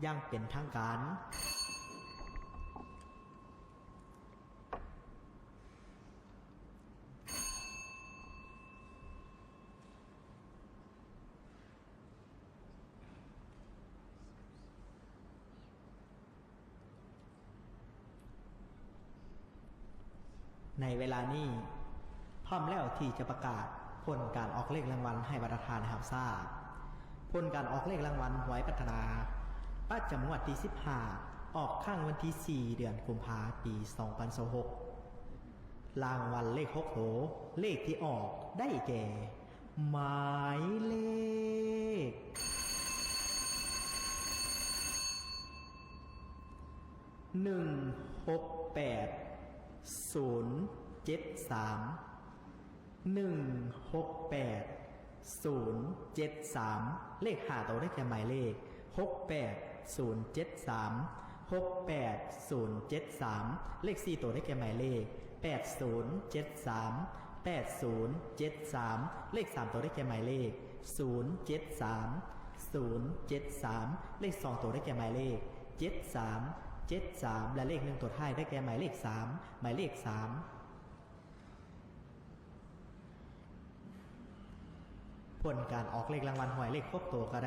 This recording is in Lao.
ຢ່າງເປັນທາງການ. ໃນເວລານີ້ ພ້ອມແລ້ວທີ່ຈະປະກາດຜົນການອອກເລກລາງວັນໃຫ້ບັນດາທ່ານໄດ້ຮັບຊາບ. ຜົນການອອກເລກລາງວັນຫວຍພັດທະນາ ປະຈຳງວດທີສິບຫ້າ ອອກຄັ້ງວັນທີສີ່ ເດືອນກຸມພາ ປີສອງພັນຊາວຫົກ. ລາງວັນເລກຫົກໂຕ ເລກທີ່ອອກໄດ້ແກ່ ໝາຍເລກ ໜຶ່ງຫົກແປດສູນເຈັດສາມ ໜຶ່ງຫົກແປດສູນເຈັດສາມ. ເລກຫ້າໂຕໄດ້ແກ່ໝາຍເລກ ຫົກແປດສູນເຈັດສາມ ຫົກແປດສູນເຈັດສາມ. ເລກສີ່ໂຕໄດ້ແກ່ໝາຍເລກ ແປດສູນເຈັດສາມ ແປດສູນເຈັດສາມ. ເລກສາມໂຕໄດ້ແກ່ໝາຍເລກ ສູນເຈັດສາມ ສູນເຈັດສາມ. ເລກສອງໂຕໄດ້ແກ່ໝາຍເລກ ເຈັດສາມ ເຈັດສາມ ແລະ ເລກໜຶ່ງໂຕທ້າຍໄດ້ແກ່ໝາຍເລກສາມ ໝາຍເລກສາມ. ຜົນການອອກເລກລາງວັນຫວຍເລກຫົກໂຕກໍໄດ້